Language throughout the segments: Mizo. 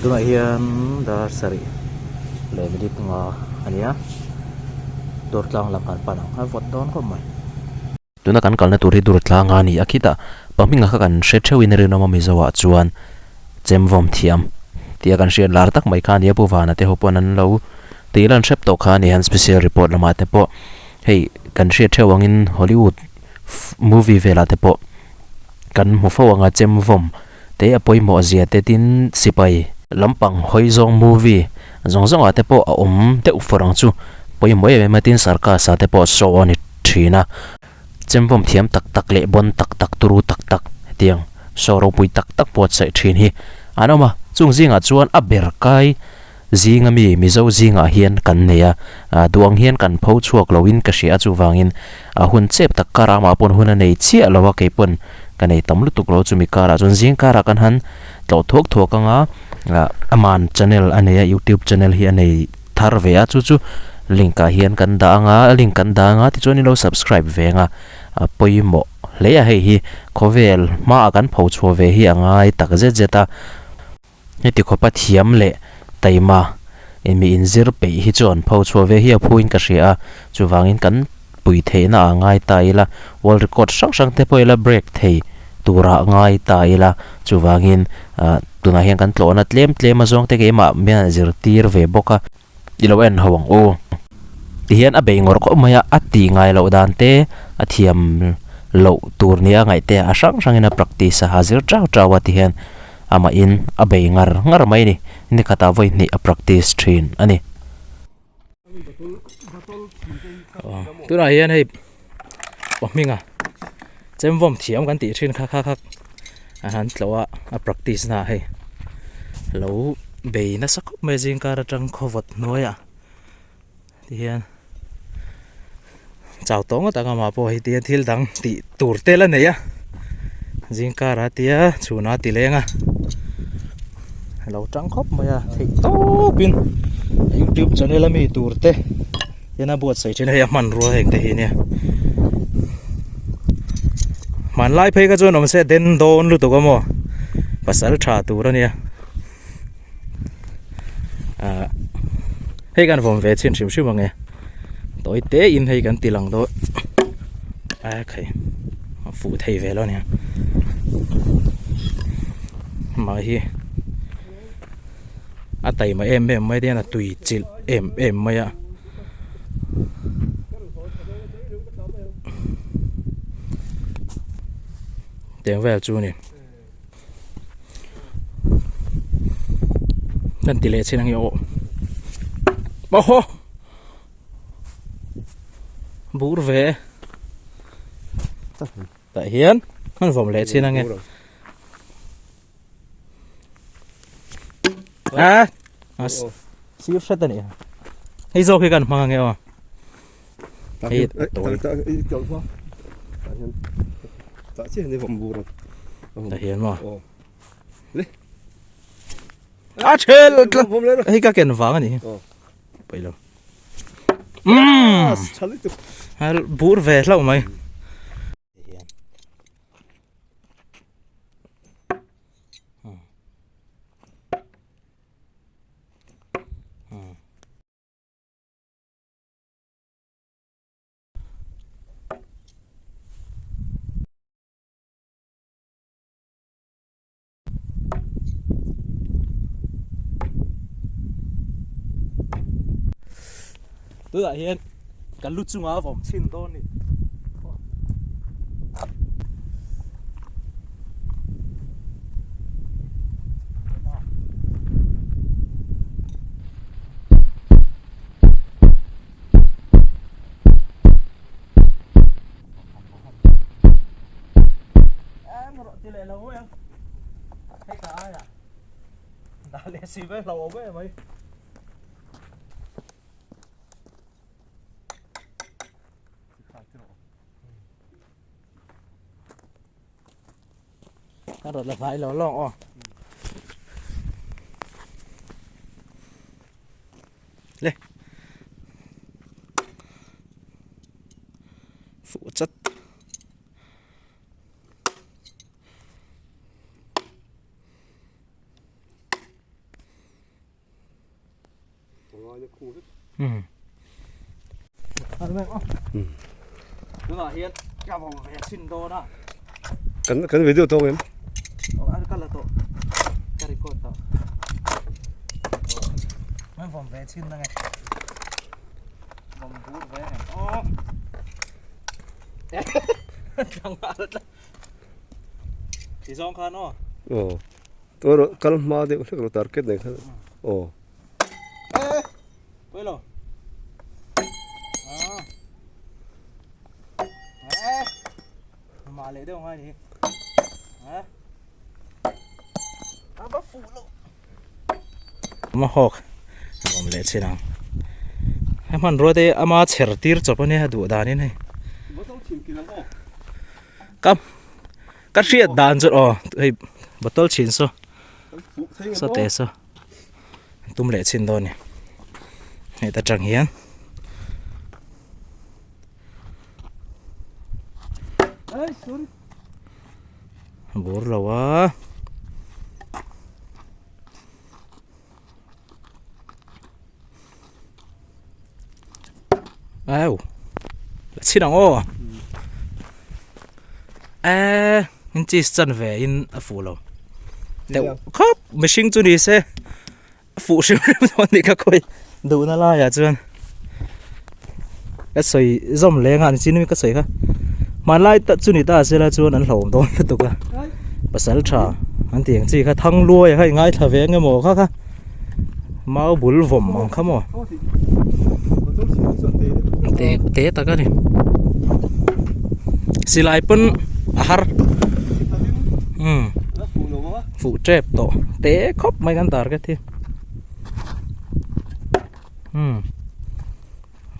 Tunah hian dar sarih leh minute nga a ni a, Durtlang lam kan pan ang a vawt dawn khawp mai. Tuna kan kalna tur hi Durtlang a ni a khitah pahming a kha kan hre theuhin a rinawm a Mizo ah chuan chemvawm thiam tih a kan hriat lar tak mai kha a ni a Pu Vana te ho pawn an lo tih lan hrep tawh kha a ni han special report lamah te pawh hei kan hriat theuh angin Hollywood movie velah te pawh kan hmu fo ang a chemvawm te a pawimawh zia te tin sipai lampang hawi zawng movie zawng zawng ah te pawh a awm deuh fur ang chu pawimawh em em a tin circus ah te pawh show a ni thin a chemvawm thiam tak tak leh bawn tak tak turu tak tak hetiang show ropui tak tak buatsaih thin hi an awm a chung zingah chuan a ber kai zinga mi Mizo zingah hian kan nei a duh ang hian kan pho chhuak loin ka hria a chuvangin a hun chep tak kar amah pawn hun a nei chiah lo a kei pawn ka nei tam lutuk lo chumi karah chuan zing karah kan han tlawh thuak thuak anga aman channel a nei a youtube channel hi a nei thar ve a chu chu link ah hian kan dah anga link kan dah anga tichuan ilo subscribe ve anga a pawimawh hle a hei hi khawvel hmaah kan pho chhuah ve hi a ngai tak zet zet a. Heti khawpa thiam leh taima in mi inzir peih hi chuan pho chhuah ve hi a phuin ka hria a, chuvangin kan pui theihna ah ngai ta ila, world record hrang hrang te pawh ila break thei turah ngai ta ila, chuvangin ah tunah hian kan tlawhna tlem tlem a zawng te keimah mian a zirtir ve bawk a. I lo en ho ang u. Tihian a bei ngawr khawp mai a, a ti ngai loh dan te, a thiam loh tur nia ngaih te a hrang hrangin a practice a, a zir chau chau a tihian amahin a bei ngar ngar mai a ni. Ni khatah vawi hnih a practice thin a ni. Tunah hian hei pahminga chemvawm thiam kan tih thin kha kha kha a han tlawh a a practice na ah hei lo bei nasa khawp mai a zingkar atang khawvawt hnuaiah tihian chau tawh ngawt ang amah pawh hei tihian thil dang tih tur te la nei a zingkar a tia chhun a ti leng a lo tang khawp mai a theih tawpin youtube channel ami tur te. Hian a buatsaih thin a hei a hmanrua heng te hi nia hmanlai phei kha chuan awm se den dawn lutuk a maw pasal tha tur a nia ah hei kan vawm ve chhin hrim hrim ang e tawi te in hei kan ti lang dawn a khai a fuh thei ve lo a nia mah hi. A taima em em mai te hian a tui chilh em em mai a. Tiang vel chu a ni. Kan ti leh chin ang i aw. Aw haw! Bur ve e. Tah hian kan vawm leh chin ang e. A sir hret a ni hei zawk hi kan hmang ange aw hei tawi ta hian maw a thel hei ka ken vang a ni pailo um bur ve hlauh mai Tunah hian kan lu chungah a vawm chhin dawn a ni. Ti leh lo mai ang hei ka aia dah leh si mai hlo awm em mai. Kan rawt la hnai lo lawng aw. Le. Fuh chat. Um. Tunah hian ka vawm ve chhin dawn a. Kan kan video tawng em? Aw an ka la tawh. Ka record tawh. Kan vawm ve chhin na nge. Vawm bur ve nge. Aw. Tlang a tlang. Ti zawng khan aw. Aw. Tuar kal hma deuh hlek lo target nei khan. Aw. Eh. Pawilo. Ah. Eh. Mah leh deuh ngai ni. Eh. A va fuh lo. Ma hawk awm leh chin ang. He hmanrua te ama chher tir chawp ania duh danin hei. Ka ka hriat dan chu aw hei bottle chhin saw saw te saw tum leh chhin dawn ni heta tang hian. Bur lo a. Au. La chhin ang aw. Eh, in cheese chan ve in a fu lo. Deuh khawp mihring chu ni se. A fuh hrim hrim dawn nih kha khawi duhna laiah chuan ka sawi zawm leng a ni chin ka sawi kha hmanlai tak chu ni ta sela chuan an hlauhawm dawn lutuk a pasal tha an tih ang chi kha thang luai kha i ngaithla ve ang emaw kha kha mau bul vawm ang kha maw te te tak a ni silai pawn a har umm. Fuh tep tawh te khawp mai kan target hi umm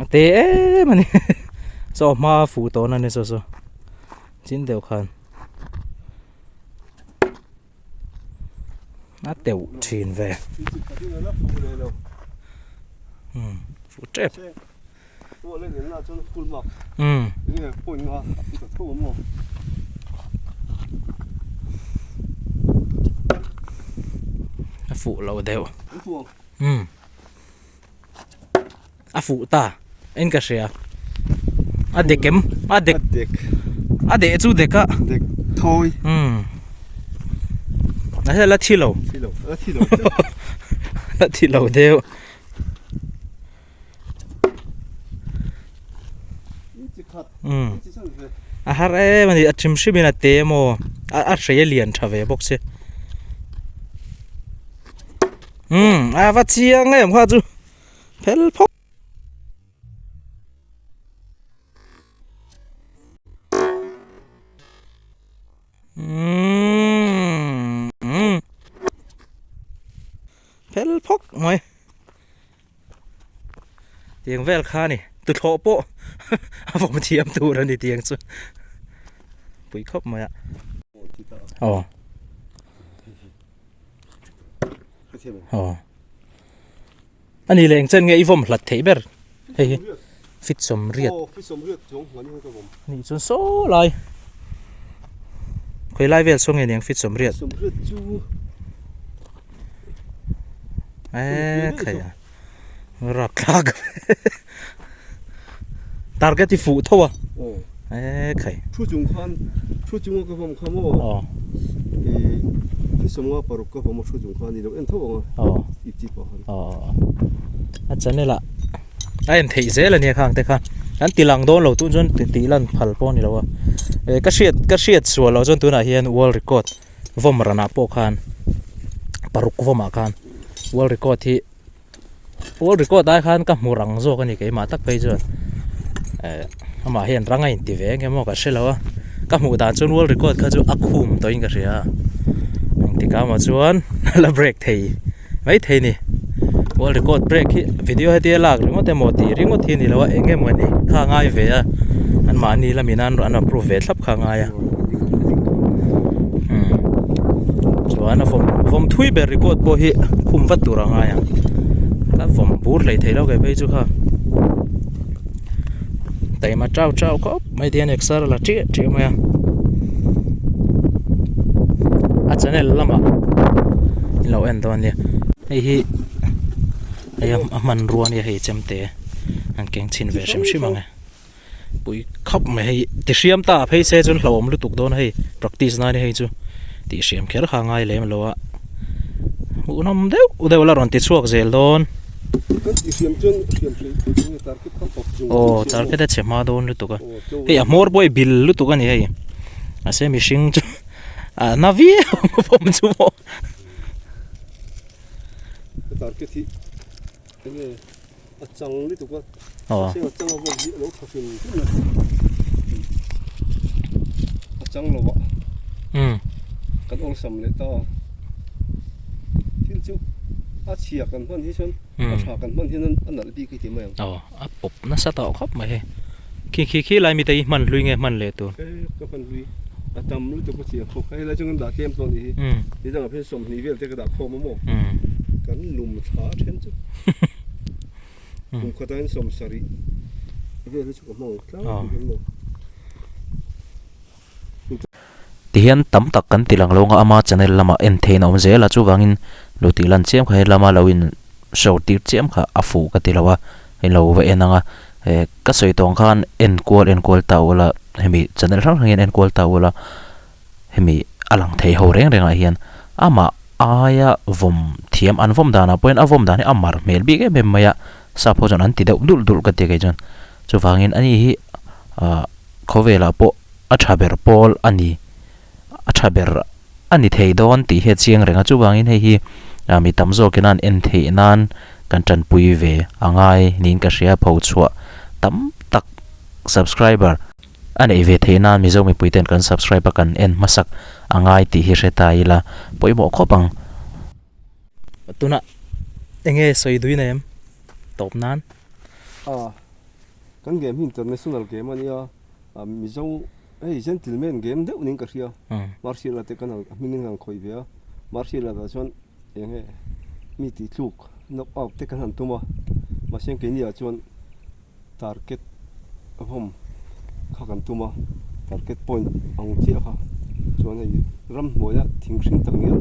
a te em a ni chaw hma fuh tawh na ni saw saw chin deuh khan a teuh thin ve umm fuh tep. Umm. A fuh lo deuh. Umm. A fuh ta. En ka hria. A dek em? A dek. A dek chu dek a. Dek thawi. Umm. A la thi lo. Thi lo. La thi lo. La thi lo deuh. A har em a ni a hrim hrim in a te emaw a hrei a lian tha ve bawk si umm a va chiang em kha chu fel phawk. Umm fel phawk mai. Tiang vel kha ni tuthlawh pawh a vawm thiam tur a ni tiang chu pui khawp mai a aw aw a ni leh eng chen nge i vawm hlat theih ber hei hi fit sawmriat nih chuan saw lai khawi lai vel saw nge niang fit sawmriat. Eee khai a rapthlak target hi fuh tho a eee khai thu chung khan thu chung ka vawm kha maw aw ee thu sawmnga paruk ka vawm a thu chung khan ni lo en tho ang a aw ip chi pawh khan aw a channel ah a en theih zel ania khang te khan an ti lang dawn lo tun chuan tih lan phal pawh a ni lo a ee ka hriat ka hriat sual loh chuan tunah hian world record vawm ranah pawh khan paruk vawmah khan world record hi world record ai khan ka hmu rang zawk a ni keimah tak phei chuan eh amah hian rang a inti ve eng emaw ka hre lo a ka hmuh dan chuan world record kha chu a khum tawhin ka hria a engtikah emaw chuan a la break thei mai thei a ni world record break hi video hetia lak ringawt emaw tih ringawt hi a ni lo a eng emaw ni kha a ngai ve a anmahni lamin an an approve ve thlap kha a ngai a umm chuan a vawm vawm thui ber record pawh hi khum vat tur a ngai ang ka vawm bur hlei thei lo kei phei chu kha taima chau chau khawp mai te hian exer a la chiah chiah mai a a channel lamah in lo en dawn nia hei hi. Hei a hmanrua ania hei chemte an keng chhin ve hrim hrim ang e. Pui khawp mai hei ti hriam ta a phei se chuan hlauhawm lutuk dawn a hei practice nan hei chu tih hriam kher kha a ngai lem lo a hmuhnawm deuh deuh la rawn ti chhuak zel dawn. Aw target a chhe hma dawn lutuk a hei a hmawr pawh hi bil lutuk a ni hei mahse mihring chu a na viau ang chu maw. A chang lutuk a, a chang a vawk hi a lo tha hrim hrim a, a chang lo a, kan awlsam leh ta a, thil chu a chhia kan hman hi chuan a tha kan hman hian a nalh bik hi ti mai ang. Aw, a pawp nasa tawh khawp mai hei. Khi khi khi lai mite hi hman hlui nge hman leh tur? E ka hman hlui, a tam lutuk a chhia khawp, hei lai chu kan dah tlem tawh a nih hi, ni dangah phei 20 vel te ka dah khawm a maw? Kan lum thla then chu. Kum khatah hian 70 vel hi chu ka hmang tlang tih hian maw. Tihian tam tak kan ti lang lo anga ama channel lamah en theihna awm zel a, chuvangin lo tih lan chiam kha helama lo in show tir chiam kha a fuh ka ti lo a, in lo va en anga eh ka sawi tawng khan en kual en kual ta ula hemi channel hrang hrang hian en kual ta ula hemi a lang thei ho reng rengah hian amah aia vawm thiam an vawm danah pawhin a vawm dan hi a mar hmel bik em em mai a, sap ho chuan an ti deuh dulh dulh ka ti kei chuan. Chuvangin ani hi ah khawvelah pawh a tha ber pawl a ni, a tha ber a ni thei dawn tih hi a chiang reng a, chuvangin hei hi ah mi tam zawkin an en theih nan kan tanpui ve a ngai niin ka hria, phochhuah tam tak subscriber. A neih ve theih nan Mizo mipui ten kan subscribe a kan en hmasak a ngai tih hi hre ta ila pawimawh khawp ang. Tunah enge sawi duin em tawp nan? A, kan game hi international game a nia, Mizo hei gentleman game deuh niin ka hria, martial art te kan han hmingin kan khawih ve a, martial art ah chuan enge mi tih tluk knock out te kan han tum a, mahse keini ah chuan Target home kha kan tum a, target point ang chiah kha chuan hei ramhnuaia thing hring tak ngial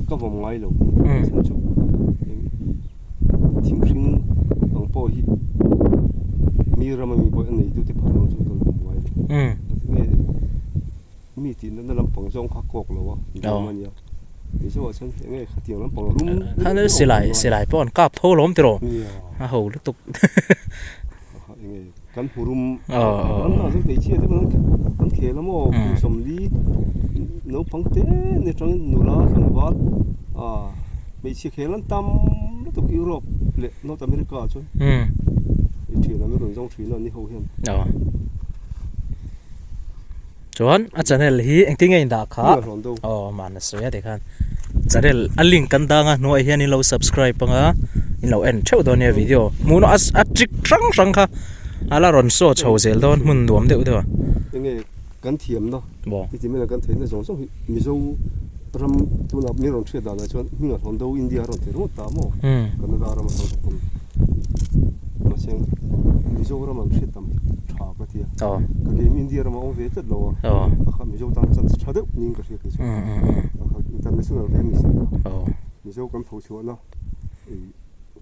ka vawm ngai lo chhan chu thing hring ang pawh hi mi rama mi pawh a neitu te phal lo chu kan vawm ngai lo nge mi tih natna lampang zawng kha kawk lo a a nia. Silai silai pawh an kap tho alawm tiraw a ho lutuk Chuan a channel hi engtin nge in dah kha aw mahna sawi a tikhan channel a link kan dang a hnuaiah hian in lo subscribe anga in lo en theuh dawn nia video hmuh nawh a trick hrang hrang kha a la rawn show chho zel dawn hmun nuam deuh deuh a. Enge kan thiamna i ti mai kan theihna zawng zawng hi Mizo ram tuna min rawn hriat danah chuan hming a hlawn deuh India a rawn ti ringawt ta maw Canada rama chuan ka pawm mahse Mizoram an hriat tam hi tha ka ti a ka game India rama awm ve tlat lo a a kha Mizo tan chance tha deuh niin ka hria kei chuan a kha international game ni si Mizo kan pho chhuahna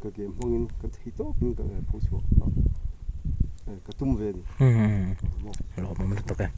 ka game hmangin ka thei tawpin ka pho chhuah ka tum ve a ni. Lawmawm lutuk e.